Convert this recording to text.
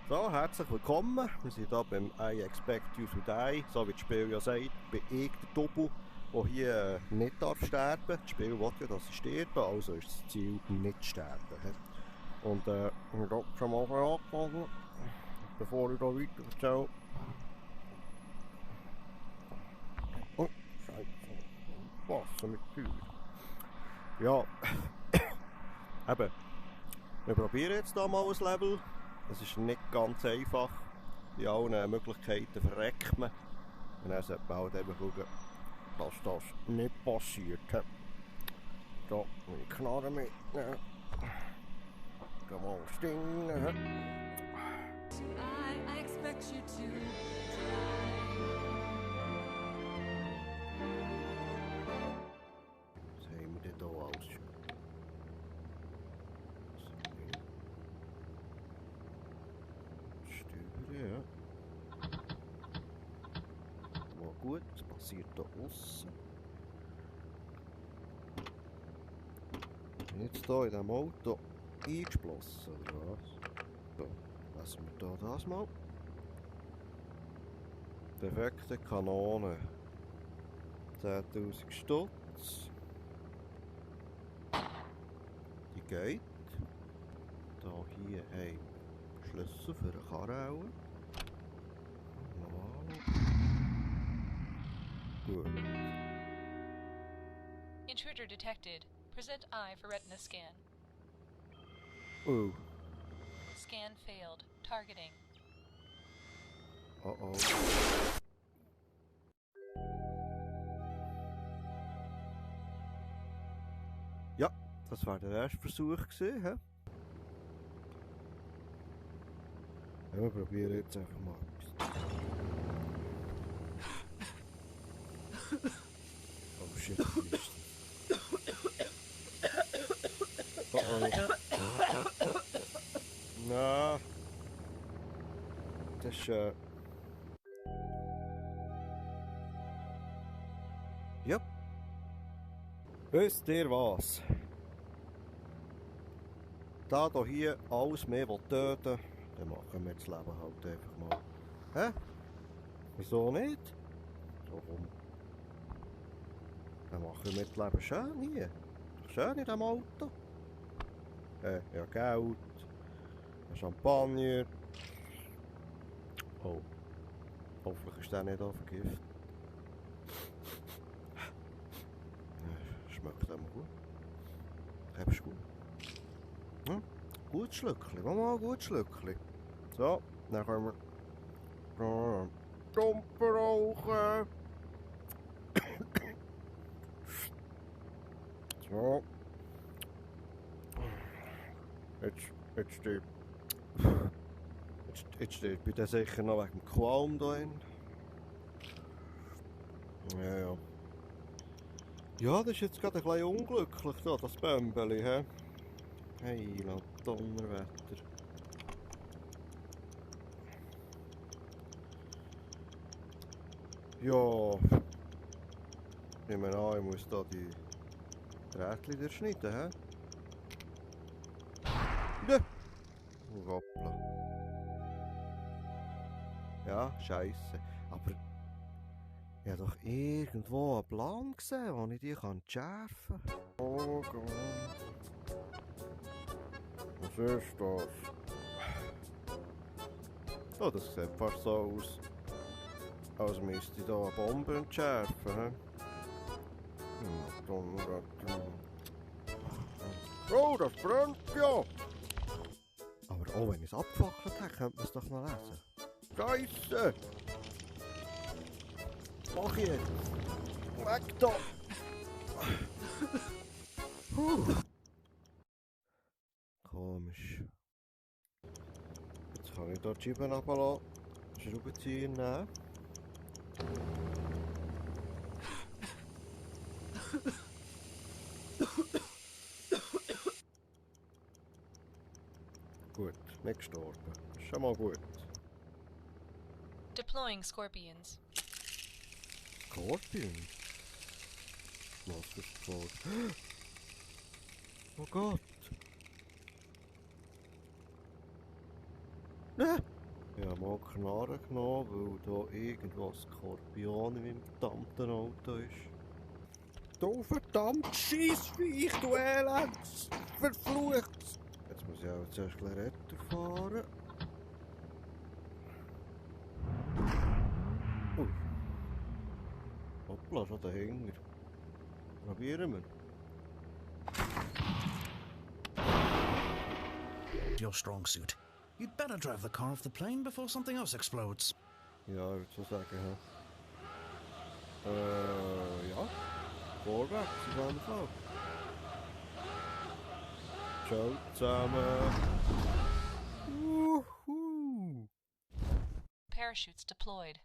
So, herzlich willkommen. Wir sind hier beim I Expect You to Die. So wie das Spiel ja sagt, bin ich der Double, der hier nicht sterben darf. Das Spiel will ja, dass ich sterbe, also ist das Ziel nicht sterben. Und ich habe schon mal angefangen, bevor ich hier weiter erzähle. Oh, Scheiße. Wasser mit Tür. Ja, eben. Wir probieren jetzt hier mal ein Level. Es ist nicht ganz einfach. In allen Möglichkeiten verreckt man. Und dann sollte man halt eben schauen, dass das nicht passiert. So, meine Knarre mitnehmen. Da mal das Ding. I expect you to Was haben wir denn hier alles schon? Steuern, ja. Mal gut, was passiert da aussen? Jetzt hier in diesem Auto eingeschlossen, oder was? So, lassen wir hier das mal. Defekte Kanone. 10.000 Stutz. Die geht. Da hier haben wir Schlüssel für eine Karre auch. Normal. Gut. Intruder detected. Present eye for retina scan. Oh. Scan failed. Targeting. Oh oh. Ja, das war der erste Versuch gewesen, hä? Ja, wir probieren jetzt einfach mal etwas. Oh shit, wie ist das? Oh oh. Na. Das ist ja. Wisst ihr was? Da hier alles mehr töten, dann machen wir das Leben halt einfach mal. Hä? Wieso nicht? So komm. Dann machen wir das Leben schön hier. Schön in diesem Auto. Ja, Geld. Champagner. Oh. Hoffentlich ist der nicht vergiftet. Schmeckt immer gut. Hebst gut. Hm? Gut Schlückchen. Mach mal ein gutes Schlückchen. So, dann können wir Dumper rauchen. So. Jetzt steht bei der sicher noch wegen dem Qualm da drin. Ja. Ja, das ist jetzt gerade ein bisschen unglücklich da, das Bömbeli, hä? Hey, Donnerwetter. Ja. Ich nehme an, ich muss da die Drähtchen durchschneiden, hä? Ja. Hoppla. Ja, scheisse. Aber ich habe doch irgendwo einen Plan gesehen, wo ich die schärfen kann. Oh Gott. Was ist das? Oh, das sieht fast so aus, als müsste ich hier eine Bombe entschärfen. Oh, das brennt ja! Aber auch wenn ich es abgefackelt habe, könnte man es doch noch lesen. Scheisse! Mach ich jetzt! Weg da! Komisch. Jetzt kann ich hier die Scheiben runterlassen. Schraubenzieher nehmen. Gut, nicht gestorben. Ist schon mal gut. Deploying scorpions. Skorpion? Was für Skorpion? Oh Gott! Ich habe mal Knarre genommen, weil da irgendwo ein Skorpion in meinem verdammten Auto ist. Du verdammt Scheissviech, du Elends! Verflucht! Jetzt muss ich auch zuerst ein bisschen Rettung fahren. Ui. Hoppla, schon dahinter. Probieren wir. Your strong suit. You'd better drive the car off the plane before something else explodes. Ja, ich würde so sagen, ja. Ja. Vorwärts, auf jeden Fall. Ciao zusammen. Parachutes deployed.